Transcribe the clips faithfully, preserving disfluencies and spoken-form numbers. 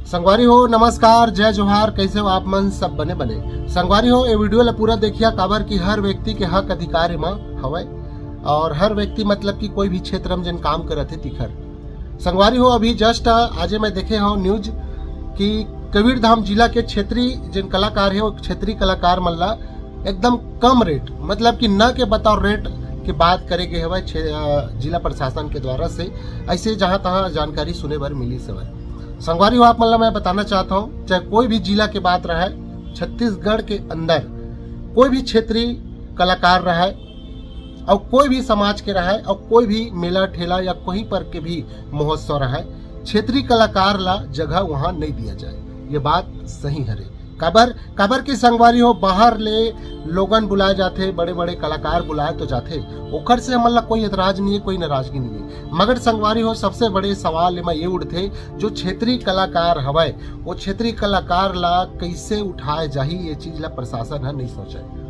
संगवारी हो, नमस्कार, जय जोहार, कैसे हो आप मन? सब बने बने। संगवारी हो, ये वीडियो ला पूरा देखिया, काबर कि हर व्यक्ति के हक अधिकार एमा हवय, और हर व्यक्ति मतलब कि कोई भी क्षेत्र में जेन काम करत हे तिखर। संगवारी हो, अभी just आजे मैं देखे हव न्यूज कि कबीरधाम जिला के क्षेत्रीय जेन कलाकार हे, वो क्षेत्रीय कलाकार मन ला एकदम कम रेट, मतलब कि न के बताओ रेट के बात करे गे हवय छे-, अ, जिला प्रशासन के द्वारा से। ऐसे जहां तहां जानकारी सुने बर मिलिस हवय। संगवारी हो, आप मन ला मैं बताना चाहत हव, चाहे कोई भी जिला के बात रहय, छत्तीसगढ़ के अंदर कोई भी क्षेत्रीय कलाकार रहय, और कोई भी समाज के रहय, और कोई भी मेला ठेला या कहीं पर के भी महोत्सव रहय, क्षेत्रीय कलाकार ला जगह वहां नहीं दिया जाए। ये बात सही हरे। काबर, काबर के संगवारी हो, बाहर ले लोगन बुलाए जाथे, बड़े-बड़े कलाकार बुलाए तो जाथे, ओकर से हमन ला कोई एतराज नहीं है, कोई नाराजगी नहीं है। मगर संगवारी हो, सबसे बड़े सवाल एमा ये उठथे, जो क्षेत्रीय कलाकार हवय, वो क्षेत्रीय कलाकार ला कैसे उठाए जाही, ये चीज ला प्रशासन ह नहीं सोचे।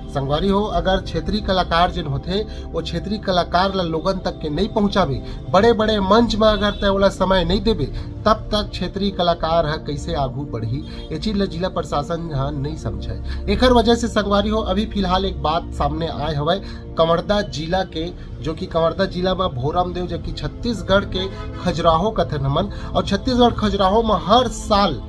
संगवारी हो, अगर क्षेत्रीय कलाकार जेन होथे, वो क्षेत्रीय कलाकार ला लोगन तक के नहीं पहुंचाबे, बड़े-बड़े मंच में अगर तय ओला समय नहीं देबे, तब तक क्षेत्रीय कलाकार ह कैसे आगू बढ़ही, ये चीज ला जिला प्रशासन ह नहीं समझे। एकर वजह से संगवारी हो, अभी फिलहाल एक बात सामने आए हवय, कवर्धा जिला के, जो कि कवर्धा जिला में भोरमदेव, जो कि छत्तीसगढ़ के खजुराहो कथन हमन, और छत्तीसगढ़ खजुराहो में हर साल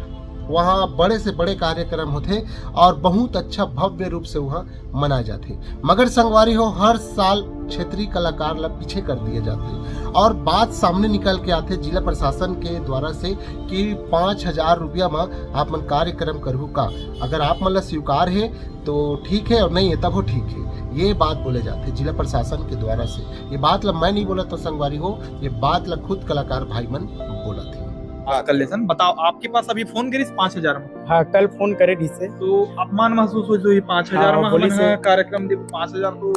वहाँ बड़े से बड़े कार्यक्रम होथे और बहुत अच्छा भव्य रूप से वहाँ मनाए जाथे। मगर संगवारी हो, हर साल क्षेत्रीय कलाकार ला पीछे कर दिए जाथे और बात सामने निकल के आथे जिला प्रशासन के द्वारा से कि पाँच हजार रुपया में आप मन कार्यक्रम करहू का, अगर आप मन ला स्वीकार हे तो ठीक है और नहीं है तब हो ठीक है, ये बात बोले जाथे जिला प्रशासन के द्वारा से। ये बात ला मैं नहीं बोला तो संगवारी हो, ये बात ला खुद कलाकार भाई मन बोला थे। हाँ, कर ले सन। बताओ, आपके पास अभी फोन करिस पाँच हजार में? हाँ, कल फोन करे रहिस हे। तो अपमान महसूस हो जो ये पाँच हजार हाँ, में बोलिस हमन हे। ह कार्यक्रम देबो, पाँच हजार तो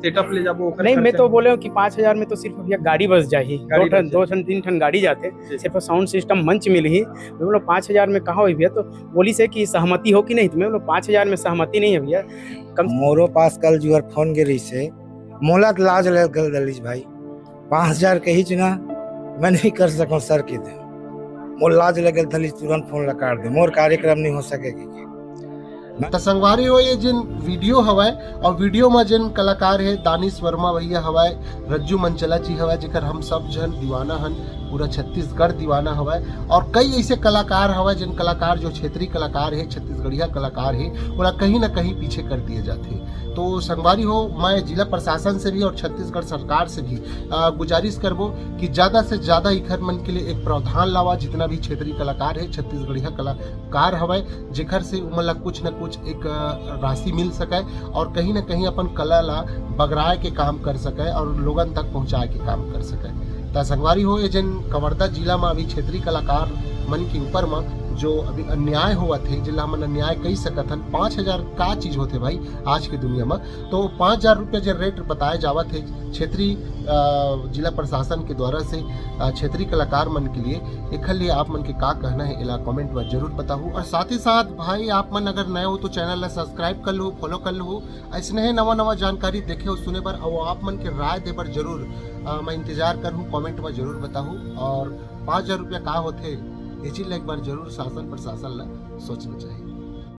सेटअप ले जाबो, ओकर नहीं, मैं खर्चा तो में। बोले हूँ कि पाँच हजार में तो सिर्फ भैया गाड़ी बस जाही, गाड़ी दो ठन बस दो ठन तीन ठन गाड़ी जाथे, जी। सिर्फ साउंड सिस्टम मंच मिलही। मैं बोलो पाँच हजार में कहाँ होई भैया? तो बोलिस हे कि सहमति हो कि नहीं? तो मैं बोलो पाँच हजार में सहमति नहीं है भैया। कम मोरो पास कल जुहर फोन गे रहिस हे, मोला त लाज लगल दलिस भाई, पाँच हजार कहिच ना, मैं नहीं कर सकूं सर के दे, मोर लाज लगल दलिस, तुरंत फोन ला काट दे, मोर कार्यक्रम नहीं हो सके। त संगवारी हो, ये जिन वीडियो हवय और वीडियो में जिन कलाकार है, दानिश वर्मा भैया हवय, रज्जू मंचला जी हवय, जेकर हम सब झन दीवाना हन, पूरा छत्तीसगढ़ दीवाना हवय। और कई ऐसे कलाकार हवय जिन कलाकार जो क्षेत्रीय कलाकार है, छत्तीसगढ़िया कलाकार है, ओला कहीं ना कहीं पीछे कर दिए जाथे। तो संगवारी हो, मैं जिला प्रशासन से भी और छत्तीसगढ़ सरकार से भी अ, गुजारिश करबो कि ज्यादा से ज्यादा इखर मन के लिए एक प्रावधान लावा। जितना भी क्षेत्रीय कलाकार है, छत्तीसगढ़िया कलाकार हवय, जेखर से उमन ला कुछ न कुछ एक अ, राशि मिल सके और कहीं ना कहीं अपन कला ला बगराए के काम कर सके और लोगन तक पहुंचाए के काम कर सके। त संगवारी हो, ये जेन कवर्धा जिला में अभी क्षेत्रीय कलाकार मन के ऊपर में जो अभी अन्याय होवत हे, जेला हमन अन्याय कही सकत हन, पाँच हजार का चीज होथे भाई आज के दुनिया में। तो पाँच हजार रुपया जे रेट बताए जावत हे क्षेत्रीय अ, जिला प्रशासन के द्वारा से अ, क्षेत्रीय कलाकार मन के लिए, एखर लिए आप मन के का कहना है, एला कमेंट में जरूर बताहू। और साथ ही साथ भाई, आप मन अगर नए हो तो चैनल ला सब्सक्राइब कर लो, फॉलो कर लो, ऐसने ही नवा नवा जानकारी देखे और सुने बर और आप मन के राय दे बर जरूर अ, मैं इंतजार करहूँ, कमेंट में जरूर बताहू। और पाँच हजार रुपया का होथे, ये चीज ला एक बार जरूर शासन प्रशासन ला सोचना चाहिए।